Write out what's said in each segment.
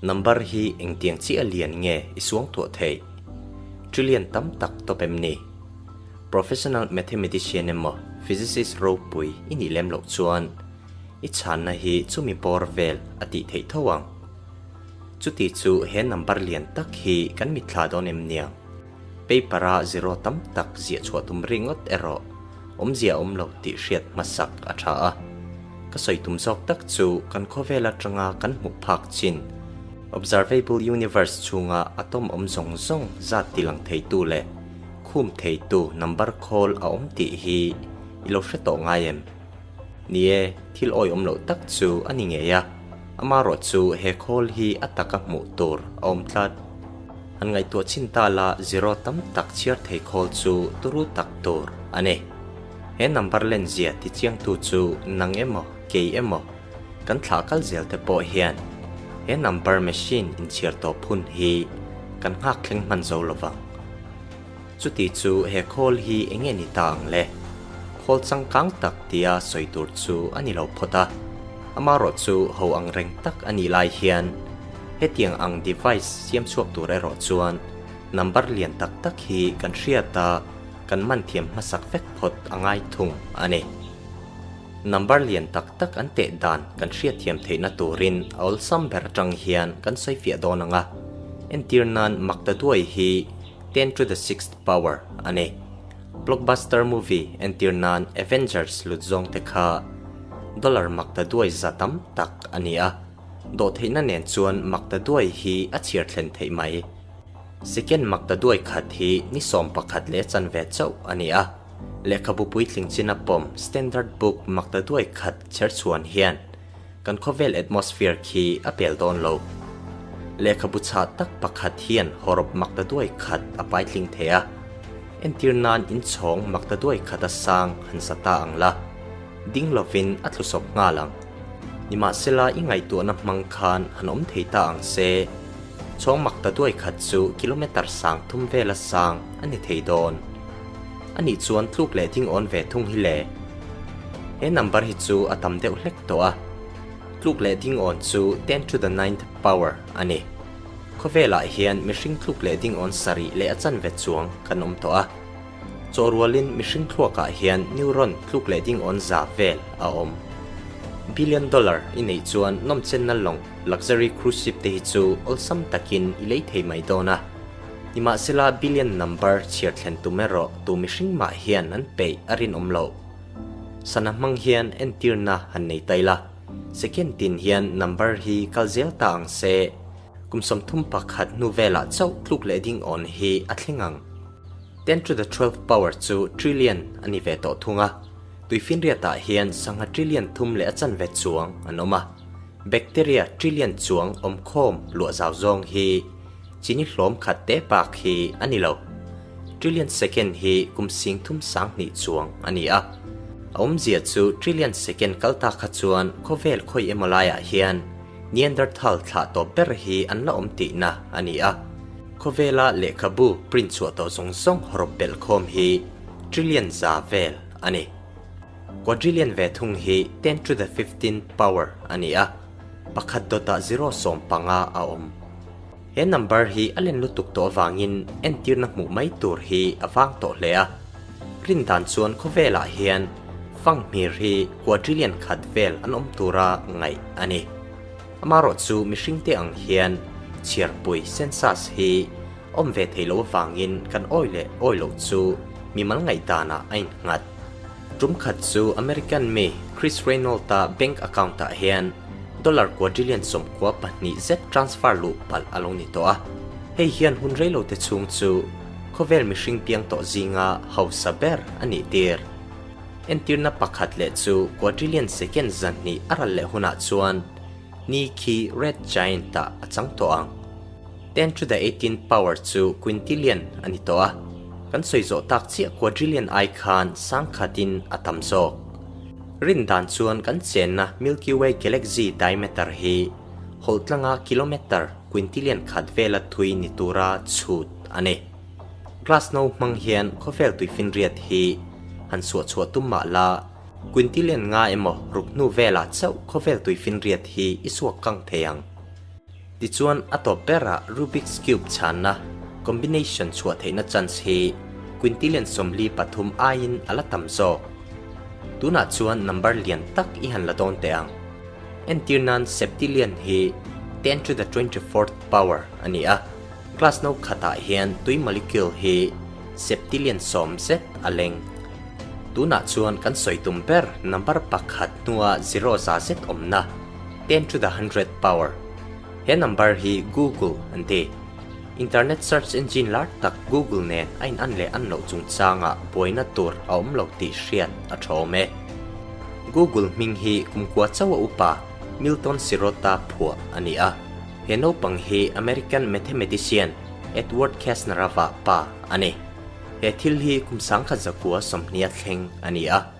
Number hi engtiang chiah lian nge i suangtuah theih? Trillion tam tak tawp em ni? Professional mathematician emaw physicist ropui i nih lem loh chuan i chhanna hi chumi bawr vel a tih theih tho ang. Chuti chu he number lian tak hi kan mitthla dawn em niang? Paper-a zero tam tak ziah chhuah tum ringawt erawh awmzia a awm lo tih hriat hmasak a tha a. Ka sawi tum zawk tak chu kan khawvel atanga kan hmuh phak chin, observable universe chhunga atom awm zawng zawng zat tilang theitu leh khum theitu number khawl a awm tih hi i lo hre tawh ngai em? Ni e, thil awihawm loh tak chu a ni ngei a, amarawh chu he khawl hi a taka hmuh tur a awm tlat. Han ngaihtuah chin ta la zero tam tak chhiar thei khawl chu turu tak tur a ni. He number len zia ti chiangtu chu nang emaw kei emaw kan thlah kal zel te pawh hian he number machine inchhiar tawp hun hi kan nghak thleng hman zo lo vang. Chuti chu he khawl hi eng nge ni ta ang le? Khawl changkang tak tia sawi tur chu a ni lo phawt a, amarawh chu ho ang reng tak a nih lai hian hetiang ang device siam chhuak tur erawh chuan number lian tak tak hi kan hriat a, kan man thiam hmasak vek phawt a ngai thung a ni. Number lian tak tak an teh dan kan hriatthiam theihna turin a awlsam ber atang hian kan sawifiah dawn ang a, entir nan Maktaduai hi Ten to the sixth power a ni. Blockbuster movie entir nan Avengers lut zawng te kha dollar maktaduai za tam tak a ni a, dawhtheihna nen chuan maktaduai hi a chhiar thlen theih mai. Second maktaduai khat hi ni 11 leh chanve chauh a ni a, lehkhabu puitling china pawm standard book maktaduai khat chherchhuan hian Kan khawvel atmosphere khi a pel dawn lo. Lehkhabu chhah tak pakhat hian hawrawp makta duai khat a paitling thei a. Entir nan inchhawng makta duai khat a sang han sa ta ang la. Ding lovin a tlu sawp nghal ang. Nimahsela i ngaihtuahna hmang khan han awm thei ta ang se, chhawng makta duai khat chu kilometer sang thum vela sang a ni thei dawn. Anih chuan tluk leh ding awn ve thung hi le. He number hi chu a tam deuh hlek tawh a, tluk leh ding awn chu ten to the ninth power a ni. Khawvelah hian mihring tluk leh ding awn sarih leh a chanve chuang kan awm tawh a. Chawhrualin mihring thluakah hian neuron tluk leh ding awn za vel a awm. Billion dollar i neih chuan nawmchenna lawng luxury cruise ship te hi chu awlsam takin i lei thei mai dawn a. Nimahsela billion number chhiar thlen tum erawh tu mihring mah hian an peih a rinawm loh. Sana hmang hian entirna han nei ta ila, second tin hian number hi kal zel ta ang se, kum 31 hnu velah chauh tluk leh ding awn hi a thleng ang. Ten to the twelve power chu trillion a ni ve tawh thung a, tuifinriatah hian sangha trillion thum leh a chanve chuang an awm a, bacteria trillion chuang awmkhawm luah zau zawng hi Chini hlawm khat te bak hi a ni lo. Trillion second hi kum sing thum sang hnih chuang a ni a. A awmzia chu trillion second kal ta kha chuan khawvel khawi emaw laiah hian Neanderthal thlah tawp ber hi an la awm tihna a ni a. Khawvela lehkhabu print chhuah tawh zawng zawng hawrawp belh khawm hi trillion za vel a ni. Quadrillion ve thung hi ten to the fifteenth power a ni a. Pakhat dawtah zero 15 a awm. He number hi a len lutuk tawh avangin entirna hmuh mai tur hi a vang tawh hle a. Rin dan chuan khawvelah hian fanghmir hi quadrillion khat vel an awm tura ngaih a ni. Amarawh chu mihringte ang hian chhiarpui, census, hi awm ve thei lo avangin kan awi leh awi loh chu mimal ngaihdanah a innghat. Tum khat chu American mi Chris Reynolds-a bank account-ah hian dollar quadrillion 92 zet transfer luh palh a lo ni tawh a. Hei hian hun reilote chhung chu khawvel mihring piang tawh zinga hausa ber a nih tir. Entirna pakhat leh chu quadrillion second 200 a ral leh hunah chuan ni khi red giant-ah a chang tawh ang. Ten to the eighteenth power chu quintillion a ni tawh a, kan sawi zawh tak chiah quadrillion ai khan sangkhatin a tam zawk. Rin dan chuan kan chenna Milky Way galaxy diameter hi hawlh tlanga kilometer quintillion khat vela thui ni tura chhut a ni. Glass no hmang hian khawvel tuifinriat hi han suah chhuah tum mah la, quintillion nga emaw ruk hnu velah chauh khawvel tuifinriat hi i suak kang thei ang. Tichuan, a tawp berah Rubik's Cube chhanna, combination, chhuah theihna chance hi quintillion 43 aiin a la tam zawk. Tunah chuan number lian tak i han la dawn teh ang. Entir nan septillion hi ten to the 24th power a ni a, glass no khatah hian tui molecule hi septillion sawm zet a leng. Tunah chuan kan sawi tum ber number pakhat hnua zero za zet awmna, ten to the hundredth power. He number hi Google an ti. Internet search engine lar tak Google nen a in an leh an loh chungchangah buaina tur a awm lo tih hriat a tha awm e. Google hming hi kumkua chauha upa Milton Sirotta phuah a ni a. He naupang hi American mathematician Edward Kasner-a vah pa a ni. He thil hi kum sangkhat zakua 20 a thleng a ni a.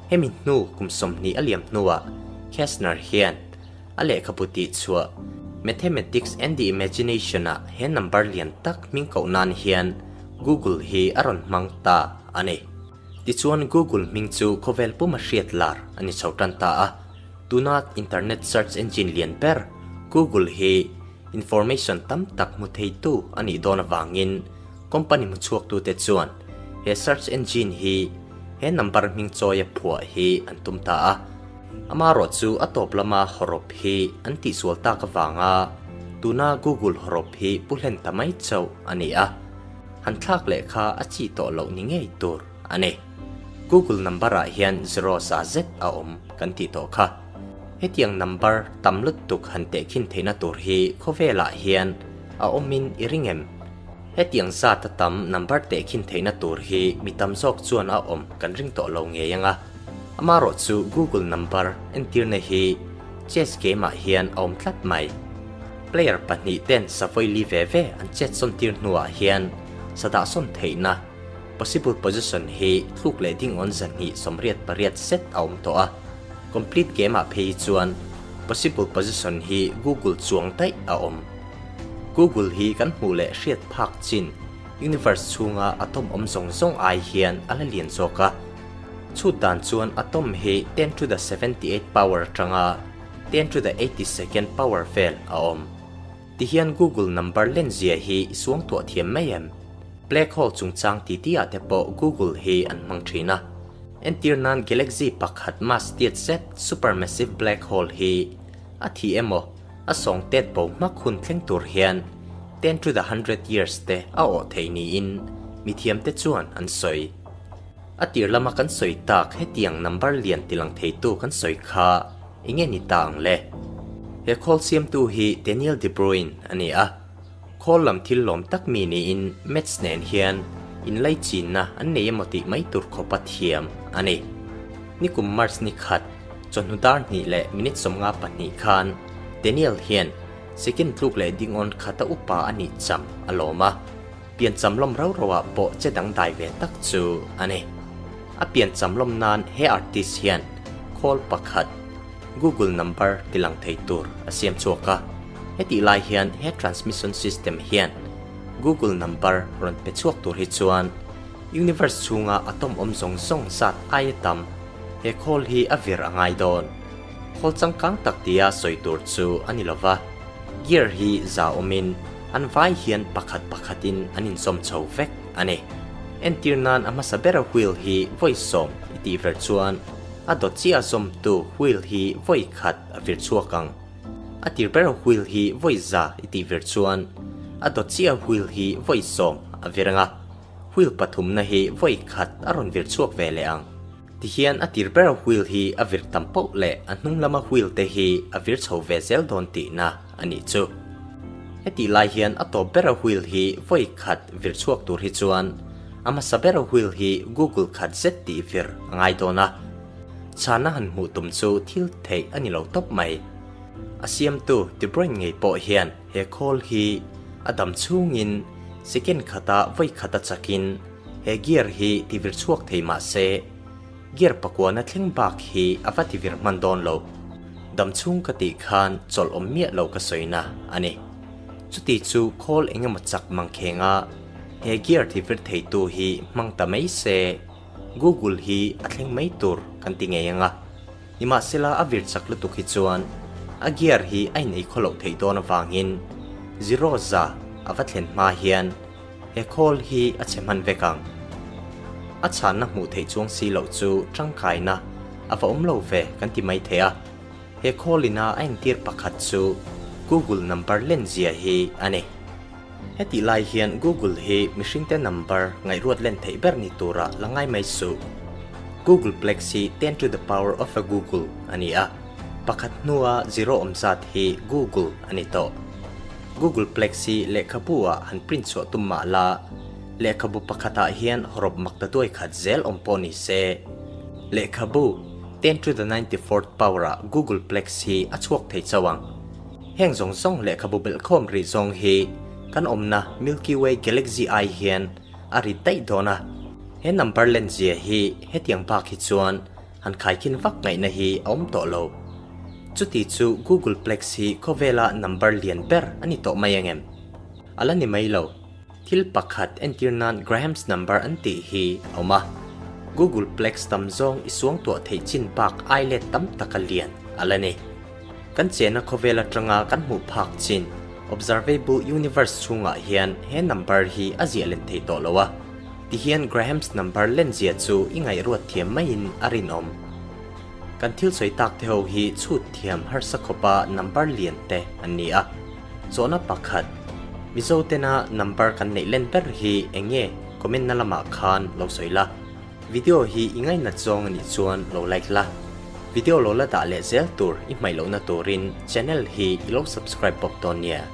Hemi hnu kum 20 a liam hnuah Kasner hian a lehkhabu tih chhuah Mathematics and the Imagination-ah he number lian tak hming koh nan hian Google hi a rawn hmang ta a ni. Tichuan Google hming chu khawvel puma hriat lar a ni chho tan ta a, tuna internet search engine lian ber Google hi information tam tak hmu theitu a nih dawn avangin company hmuchhuaktute chuan he search engine hi he number hming chawia phuah hi an tum ta a. Amaherawh chu a tawp lama hawrawp hi an tihsual tak avanga tuna Google hawrawp hi pu hlen ta mai chauh a ni a, han thlak leh kha a chi tawh loh ni ngei tur a ni. Google number ah hian zero za zet a awm kan tih tawh kha. Hetiang number tam lutuk han tehkhin theihna tur hi khawvelah hian a awmin i ring em? Hetiang zat a tam number tehkhin theihna tur hi mi tam zawk chuan a awm kan ring tawh lo ngei ang a. Amaherawh chu Google number entirna hi chess game ah hian a awm tlat mai. Player pahnih ten savawi li ve ve an chet sawn tir hnuah hian sadah sawn theihna, possible position, hi tluk leh ding awn 288 set a awm tawh a. Complete game ah phei hi chuan possible position hi Google chuang daih a awm. Google hi kan hmuh leh hriat phak chin universe chhunga atom awm zawng zawng ai hian a la lian zawk a. Chhut dan chuan atom hi ten to the 78 power atanga ten to the 82nd power vel a awm. Tihian Google number len zia hi i suangtuah thiam mai em? Black hole chungchang titi ah te pawh Google hi an hmang thin a. Entir nan galaxy pakhat mass tiat zet supermassive black hole hi a thi emaw a sawng tet bo hmak hun thleng tur hian ten to the hundred years te a awh thei niin mithiam te chuan an sawi. A tir lama kan sawi tak hetiang number lian tilang theitu kan sawi kha enge ni ta ang le? He khawl siamtu hi Daniel De Bruyne a ni a, khawl lam thil lawm tak mi niin Mets nen hian inlaichinna an nei emaw tih mai tur khawpa thiam a ni. Nikum March ni khat, chawhnu dar hnih leh minute 52 khan Daniel hian second tluk leh dingawn khata upa a nih cham a lawm a. Piancham lawm rau rau ah pawh che dangdai ve tak chu a ni. A piancham lawm nan he artist hian khawl pakhat Google number ti lang thei tur a siam chhuak a. Hetih lai hian he transmission system hian Google number rawn pe chhuak tur hi chuan universe chhunga atom awm zawng zawng zat aia tam he khawl hi a vir a ngai dawn. Khawl changkang tak tia sawi tur chu a ni lova. Gear hi za awmin an vai hian pakhat pakhatin an inzawm chho vek a ni. Entir nan a hmasa bera wheel hi vawi sawm i tih ver chuan a dawt chiah zawmtu wheel hi vawi khat a vir chhuak ang. A tir bera wheel hi vawi za i tih ver chuan a dawt chiah wheel hi vawi sawm a vir ang a, wheel pathumna hi vawi khat a rawn vir chhuak ve leh ang. Tihian a tir bera wheel hi a vir tam poh leh a hnung lama wheel te hi a vir chho ve zel dawn tihna a nih chu. Hetih lai hian a tawp bera wheel hi vawi khat vir chhuak tur hi chuan a hmasa bera wheel hi Google khat zet tih vir a ngai dawn a. Chhana han hmuh tum chu thil theih a ni lo tawp mai. A siamtu De Bruyne ngei pawh hian he khawl hi a dam chhungin second khata vawi khat a chakin He gear hi ti vir chhuak thei mah se, gear pakuana thleng bak hi a va ti vir hman dawn lo. Dam chhung ka tih khan chawlh awm miah lo ka sawina a ni. Chuti chu khawl eng emaw chak mang khenga he gear ti vir theitu hi hmang ta mai se, Google hi a thleng mai tur kan ti ngei ang a. Nimahsela a vir chak lutuk hi chuan a gear hi a inei khaw loh theih dawn avangin. Zero za a va thlen hma hian he khawl hi a chhe hman vek ang. A chhanna hmuh theih chuang si loh chu tangkaina a va awm lo ve kan ti mai thei a. He khawl ina a entir pakhat chu Google number len zia hi a ni. Hetih lai hian Google hi mihringte number ngaihruat len theih ber ni tura la ngai mai suh. Googleplex hi ten to the power of a Google a ni a, pakhat hnua zero awm zat hi Google a ni tawh. Googleplex hi lehkhabu ah han print chhuah tum mah la, lehkhabu pakhatah hian hawrawp mak ta duai khat zel awm pawh ni se. Lehkhabu ten to the 94th power ah Googleplex hi a chhuak thei chauh ang. Heng zawng zawng lehkhabu belhkhawm rih zawng hi kan awmna Milky Way Galaxy ai hian a rit daih dawn a. He number len zia hi hetiang bak hi chuan han khaikhin vak ngaihna hi a awm tawh lo. Chuti chu Googleplex hi khawvela number lian ber a ni tawh mai angem? A la ni mai lo. Thil pakhat entir nan Graham's number an tih hi a awm a. Googleplex tam zawng i suangtuah theih chin bak ai let tam taka lian a la ni. Kan chena khawvel atanga kan hmuh phak chin observable universe chhungah hian he number hi a ziah len thei tawh lo a. Tihian Graham's number len zia chu i ngaihruat thiam maiin a rinawm. Kan thil sawi tak te ho hi chhut thiam harsa khawpa number lian te an ni a. Zawhna pakhat, Mizo tena number kan neih len ber hi eng nge? Comment na lamah khan lo sawi la. Video hi i ngainat zawng a nih chuan lo like la, video lo la dah leh zel tur i hmaih lohna turin channel hi i lo subscribe bawk dawn nia.